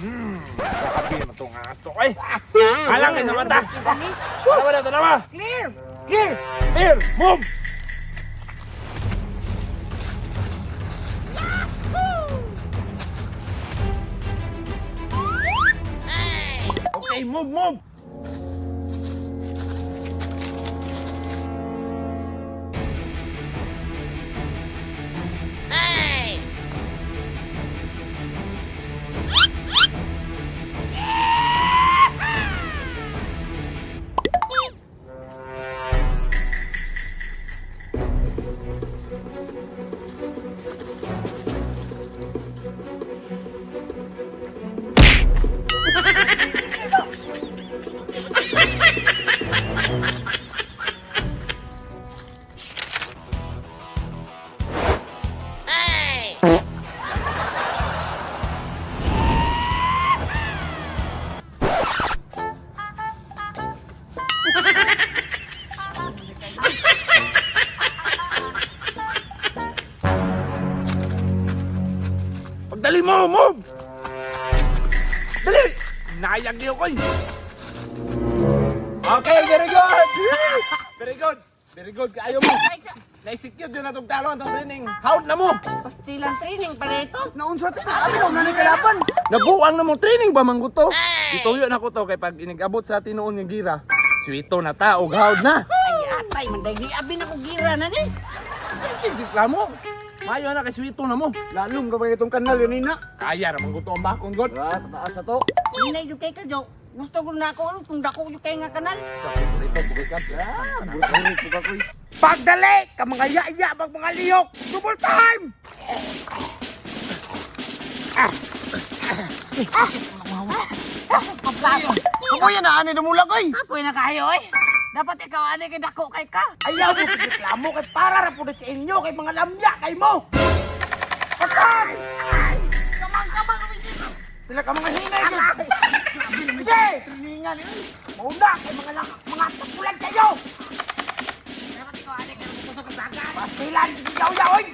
Grabe naman tong aso ay. Alang kay sa mata. Tanawa na, tanawa. Clear! Clear! Clear! Move! Okay, move, move! Pagdali mo, move! Dali! Nayag niyo ko eh. Okay, very good! Very good! Very good, kaayo mo. Na-execute yun na itong talo, itong training. Howd na mo! Pastilan training pa na ito. Naunsa ta na abi na ni kalaban. Nabuang na mo training ba mangguto? Ituyo na ko to kay pag inigabot sa tinuon nga gira, swito na ta og howd na. Ay, atay, manday, abi na ko gira na ni. Sige, reklamo. Mayo na kay swito na mo. Lalom ka ba itong kanal yun na? Kaya ra mangguto ang bakon god. Ah, pataas na to. Hinay yung kay ka, Jo. Gusto ko na ako, kung dako yung kay nga kanal. Ah, burik po ka koy. Pagdali! Ka mga yaya, pag mga liyok! Double time! Kamoy na ani dumulag oy. Apoy na kayo, eh. Dapat ikaw, ani kay dako kay ka. Ayaw mo sa reklamo kay para ra po na sa inyo kay mga lamya kay mo! Patay! Kamang, kamang, Sila ka mga hinay! Sige! Triningan eh! Mauna kay mga lang, mga tapulan kayo! Dapat ikaw, ani kay kusog ang dagan. Pastilan, yaw yaw oy!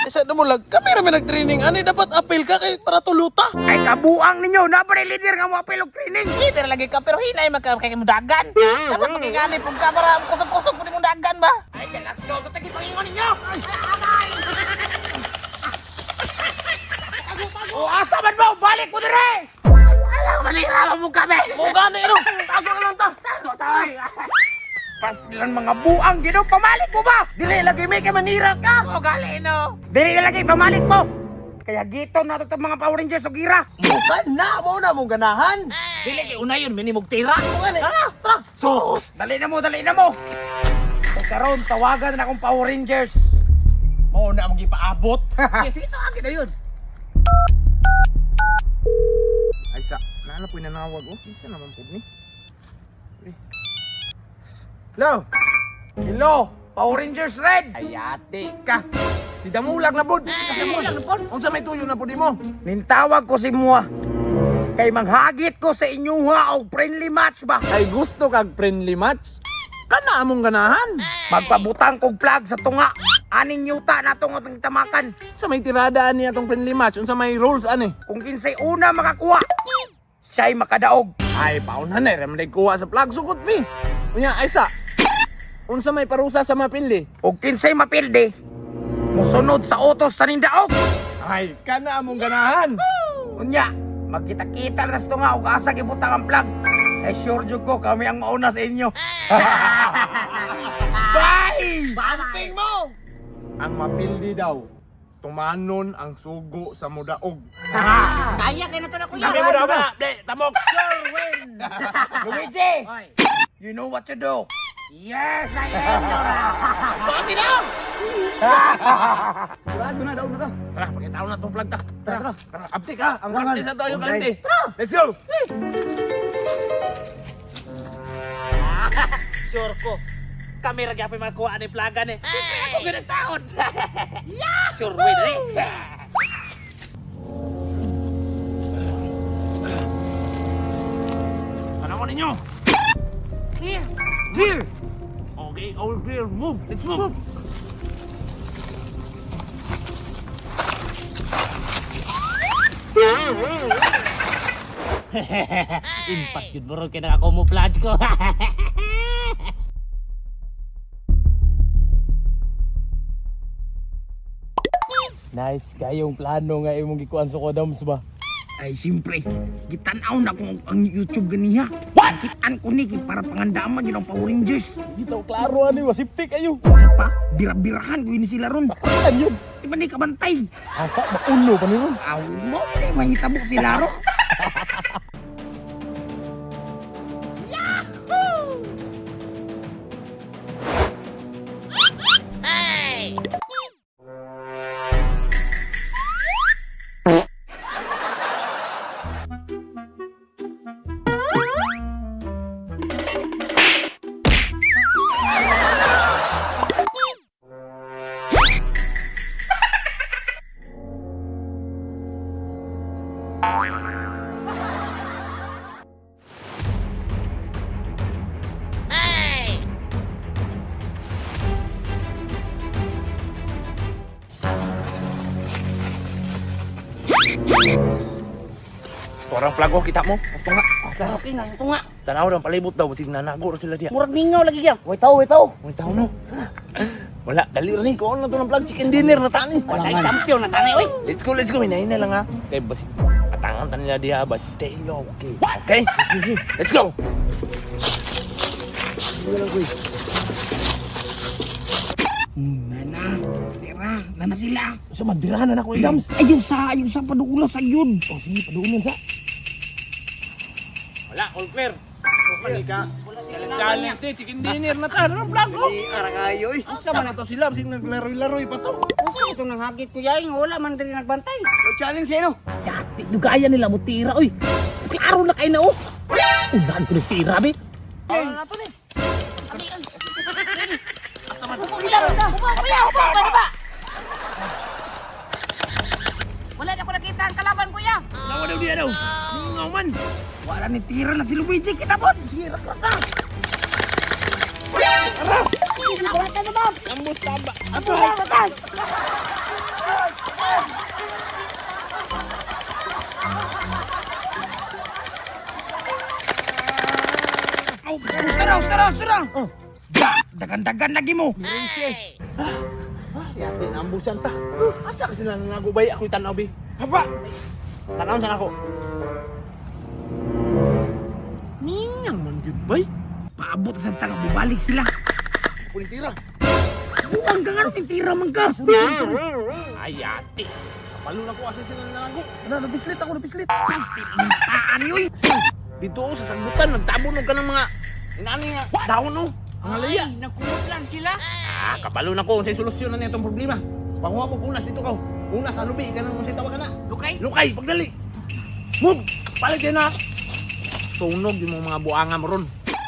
Isa dumulag, kami ra may nag-training. Ani dapat apil ka kay para tuluta. Ay kabuang ninyo, na ba leader nga mo apil og training? Leader lagi ka pero hinay magka kay mo dagan. Dapat makingali pug ka para kusog-kusog pud imong dagan ba. Ay, let's go sa tagi pangingon ninyo! O asa man mo? Balik mo dire! Alam manira mo kami. Mo gani no. Tago na lang ta. Tago tayo. Pastilan mga buang gino, pamalik mo ba? Dili lagi may kay manira ka. Mo gali no. Dili na lagi, pamalik mo! Kaya gito na ito mga Power Rangers o gira! Mukan na mo na mong ganahan. Dili kay una yun minimog tira. Mo gani. Tara. Sus. Dali na mo, dali na mo! So karon tawagan na akong Power Rangers. Mao na among gipaabot. Sige, sige tawagin na yun. Ay sa, naana po nanawag oh. Kinsa naman pud ni? Eh. Hello. Hello, Power Rangers Red! Ay ate ka. Si Damulag na pud. Damulag na pud. Unsa may tuyo na pud nimo? Nintawag ko si Mua. Kay manghagit ko sa inyuha og friendly match ba? Ay gusto kag friendly match. Kana among ganahan. Magpabutang kog flag sa tunga. Aning yuta na tong atong tamakan. Sa may tirada ani atong friendly match, unsa may rules ani? Kung kinsay una makakuha, siya'y makadaog. Ay paunhan na ra man kuha sa flag sukot mi. Unya ay sa. Unsa may parusa sa mapili? Og kinsay mapildi, musunod sa utos sa nindaog. Ay kana among ganahan. Unya, magkita-kita na sa tunga og asa gibutang ang flag. Eh sure jud ko kami ang mauna sa inyo. Bye! Amping mo. Ang mapildi daw, tumanon ang sugo sa mudaog. Kaya kay na to na kuya. Kami mo daw ba? Ble, tamok. Sure win. Luigi, Oy. you know what to do. Yes, I am Dora. Baka daw. Sigurado na daog na ka. Tara, pakitaon na tong flag ta. Tara. Tara, abtik ha. Ang Langan. kante sa tayo Okay. kante. Tara. Let's go. Sure ko. Kami ra gyapon makuha ani plaga ni. Siyempre ako ganang taon. Sure win eh. Ano ko ninyo? Clear. Clear. Okay, all clear. Move. Let's move. Impas yun mo ron kaya nakakamuflage ko. Nice kayong plano nga imong gikuan sa kodams ba? Ay, siyempre, gitanaw na kung ang YouTube ganiha. What? Kitaan ko ni para pangandaman yun ang Power Rangers. Di taw klaro ani, wasipti kayo. Sa pa, bira-birahan ko yun sila ron. Ano yun? Di ba ni kabantay? Asa maulo pa ni ron. Aw, mo ni mahitabo sila ron. Torang flago kita mo. Gusto nga. Okay na, ito nga. Tanaw lang palibot daw basig nanago ra sila diya. Murag mingaw lagi yan. Wait tao, wait tao. May tao no. Wala, dali ra ni. Kuon na to ng flag chicken dinner na tani. Wala champion na tanay, oy. Let's go, let's go. Hinay na lang ha. Kay basig atangan ta nila diha ba stay low, okay. Okay? Let's go. Nana, tira, nana sila. Usa man birahan na nako idams. Ayaw sa, ayaw sa, paduula sa yun. Oh sige, paduulon sa. Wala, all clear. Okay ka. Challenge ni chicken dinner na ta. Ano flag ko? Ara kayo oy. Unsa man na to sila basig naglaroy-laroy pa to. Unsa ito nang hagit ko yay, wala man diri nagbantay. Challenge sino? Chati, dugaya nila mo tira, oy. Klaro na kayo na, oh. Unahan ko ng tira, be. Wala na ko nakita ang kalaban kuya. Lawa daw diya daw. Ningaw man. Wala ni tira na si Luigi, kita mo. Sige, rak rak rak. Ambos tamba. Aw, tara, tara, tara. Da, dagan-dagan lagi mo. Ah, si ate naambusan ta. Asa ka sila nangagubay ako'y tanaw bi. Haba. Tanaw sana ako. Ningang man gyud bay. Paabot sa tanga, bubalik sila. Kuning tira. Buwang ka nga rin, tira man ka. Sorry, sorry, sorry. Ay ate. Kapalo na ko asa sila nangago. Ano, napislit ako, napislit. Pasti, ang nataan yun. Dito oh, sa sagbutan nagtabon og kanang mga inani nga dahon oh. Mga laya. Ay, nagkumot lang sila. Ah, kabalo na ko unsay solusyon na nitong problema. Panguha mo punas dito ka. Una sa lubi kanang unsay tawag kana. Lukay. Lukay, pagdali. Move. Palit din na. Sunog yung mga buanga mo ron.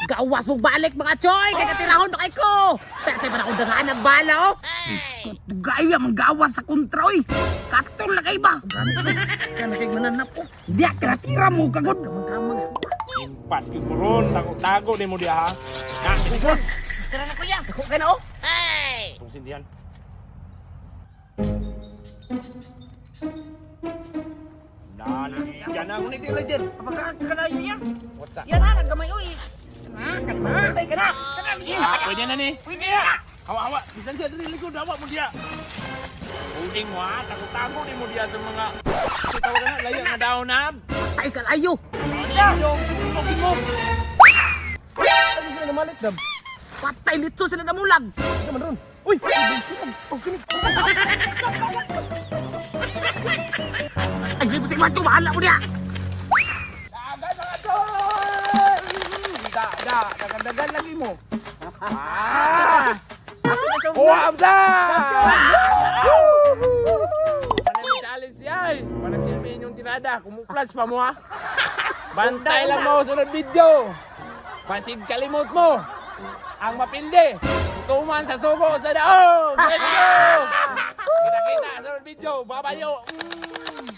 Gawas mong balik, mga choy. Kay katirahon na kay ko. Perte pa na akong dangaan ang bala, oh. Biskot, dugaya, manggawa sa kontra, oy. Katol na kay ba? Kana kay mananap ko. Di, tira-tira mo, kagod. Kamang sa Impas gyud mo ron, tago-tago ni mo diha ha. Na, Tira na kuya. Ako ka na, oh. Itong sindihan. Nani, yan ang ulit yung ledger. Pagkakalayo niya. What's up? Yan na, naggamay oy. Kana, kana. Kana, kana sige. Ah, pwede na ni. Pwede na. Hawa, hawa. Bisan siya dali likod, hawa mo diya. Uling mo ha, tago-tago ni mo diya sa mga... Kasi tawag na, layo nga daw na. Ay, kalayo. Yung, mo. Ano sila namalit dam? Patay litso sila namulag. Asa man ron? Uy, oh, sini. Ay, may busing man bahala mo niya. Dagan mga tol! Da, da, dagan-dagan lagi mo. Ah! Kuha ang Manang challenge siya eh. Manang silbi inyong tirada. Kumuplas pa mo ha. Bantay lang mo sunod video. Pasig kalimot mo. Ang mapildi. Tuman sa subo sa daong. Let's go! Kita-kita sa sunod video. Babayo. Mm.